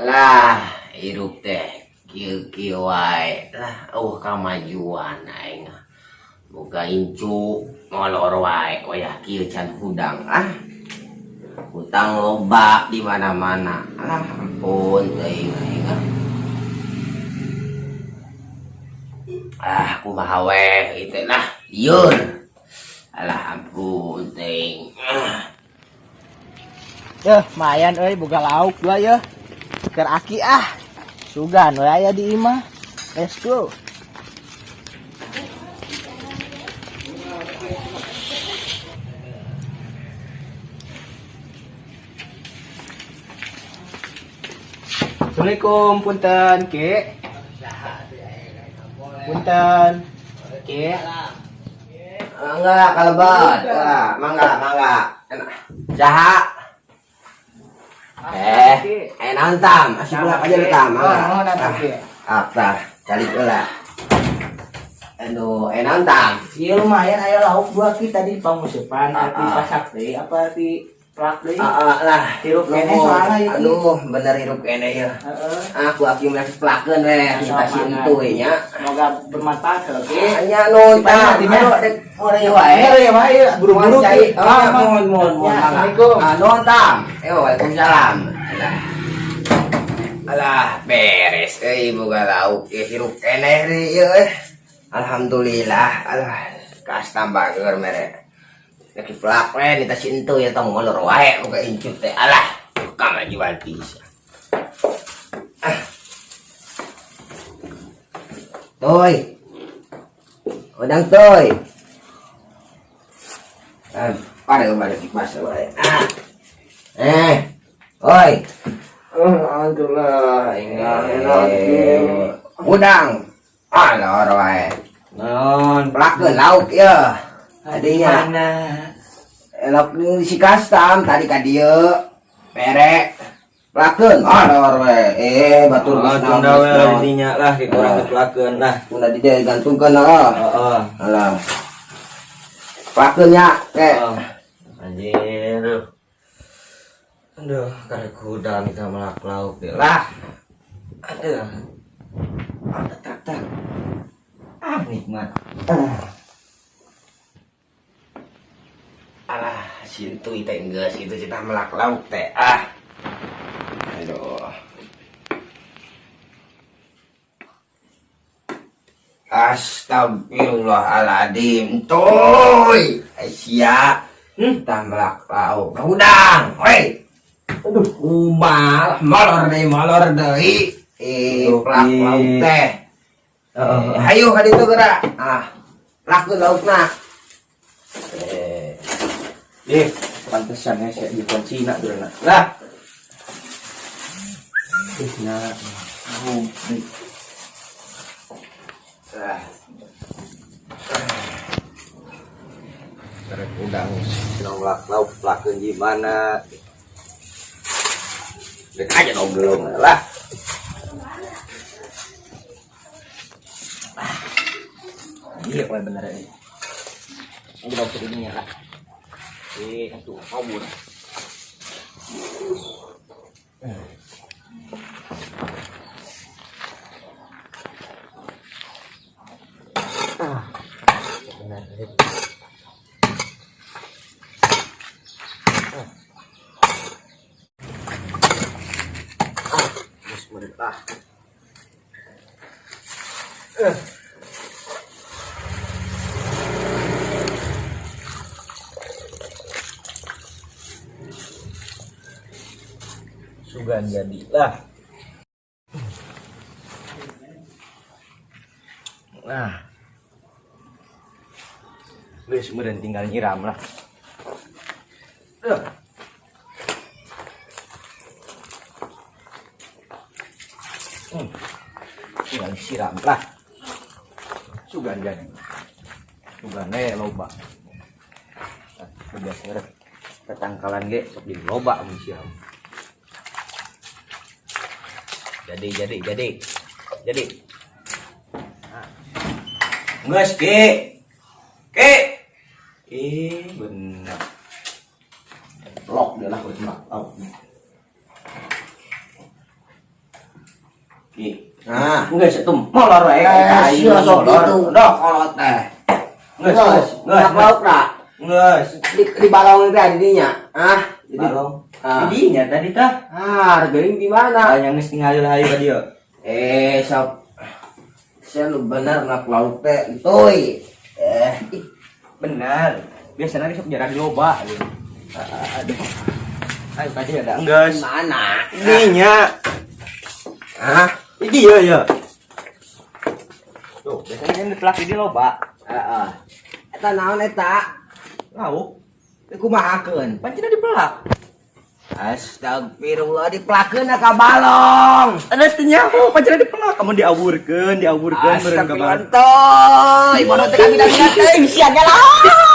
Alah, hirup teh kieu-kieu wae lah, euweuh kamajuan aing. Boga incu molor wae, wayah kieu can hudang ah. Hutang loba di mana-mana. Alah, ampun teuing aing ah. Ah, kumaha we ieu teh lah, lieur. Alah, ampun teuing. Ah. Yeuh, lumayan euy boga lauk dua yeuh. Keur aki ah. Sugan we aya di imah. Let's go. Assalamualaikum, punten, Ki. Punten. Ki. Enggak, kalebet. Wah, mangga, mangga. Enak. Saha? Eh, naon tam? Asup lah aja tam, mangga. Oh, naon, Ki? Ah, tah, calik heula. Aduh, eh naon tam? Iya lumayan aya lauk dua ki tadi panguseupan Ah, ti ah. pasak deui apa ti plak deui. Ah, ah, lah. Hirup keneh soalna ieu. Aduh, bener hirup keneh ya. Heeh. Aku aki mah pelakeun we, kita si entu we nya. Semoga bermanfaat kalau Ki. Nya nuhun tam. Dipanggil, Aduh, dek mun ieu wae. Bener ya wae buru-buru Ki. Oh, mohon, mohon, mohon. Ya, Assalamualaikum. Ah, nuhun tam. Yo, waalaikumsalam. Alah. Alah, beres euy boga lauk ieu hirup keneh deui ieu euy. Alhamdulillah. Alah, kas tambah keur mere. Nek pelak we di tas entu ya tong molor wae boga incut teh. Alah, kamajuan pisan. Ah. Toy. Udang toy. Ah, pare balik kipas wae. Ah. Eh. Oi. Alhamdulillah, enak. Udang. Alah wae. Non, Pelakeun lauk ya. Tadinya mana? Elok si kastam tadi ka dieu. Pere. Pelakeun alah wae. Eh, batur Oh, geus naon, tunda geus we naon. dinya lah ki kurang dipelakeun lah. Tunda di dieu gantungkeun lah. Heeh. Alah. Pelakeun nya, ke. Oh. Anjir. Aduh, karek hudang kita melak lauk deh lah. Aduh. Ah, tak tak. Ah, nikmat. Alah, sintu teh geus itu cita melak lauk teh. Ah. Aduh. Astagfirullahaladzim. Toy. Sia. Tah melak lauk. Udang. Hei. Aduh, kumaha molor deui, molor deui. Eh, Aduh, pelak Ki. lauk teh. Heeh. Hayu ka ditu geura. Ah. Lakeun laukna. Eh, Ih, pantesan ya saya di Cina dulu nah. Lah. Ih, nah. Oh, ih. Ah. Karek udang sedang melak lauk pelakeun di mana? Dek aja dong belum lah. Iya, boleh bener ini. Ini lauk ini lah. Eh, itu kabur. Ah, benar. Ah, bismillah. Sugan jadilah. Nah. Geus meureun tinggal nyiram lah. Tinggal siram lah. Sugan jadi. Sugan we loba. Nah, biasa rek tetangkalan ge sok di loba mun siram. Jadi, jadi, jadi. Jadi. Nah. Geus, Ki. Ki. Eh, bener. Lock dia lah, udah lauk. Ki. Nah. Geus atuh molor wae ka Eh, aing. sia sok Molor. gitu. Dok. Kolot teh. Geus, Geus, geus. nak lauk dah. Geus. Di balong teh di dinya. Ah, jadi Balong. Ah. Di dinya tadi tah. Ah, geuning di mana? Yang geus ningali hayu ka dieu. Eh, sok. Sia nu bener nak lauk teh entuy. Eh, Ih, bener. Biasanya sok jarang di loba. Aduh. Ayo ka dieu da. Geus. di mana? Dinya. Ah, Di dieu ya. Tuh, biasanya kan dipelak di loba. heeh. Eta naon eta? Lauk. Kumahakeun? Pancina dipelak. Astagfirullah, dipelakeun ka balong. Ada teu nyaho, pancina dipelak. Kamu diawurkeun, diawurkeun meureun ka Astagfirullah, balong. toy. Bodoh teh kami dah teh sia lah.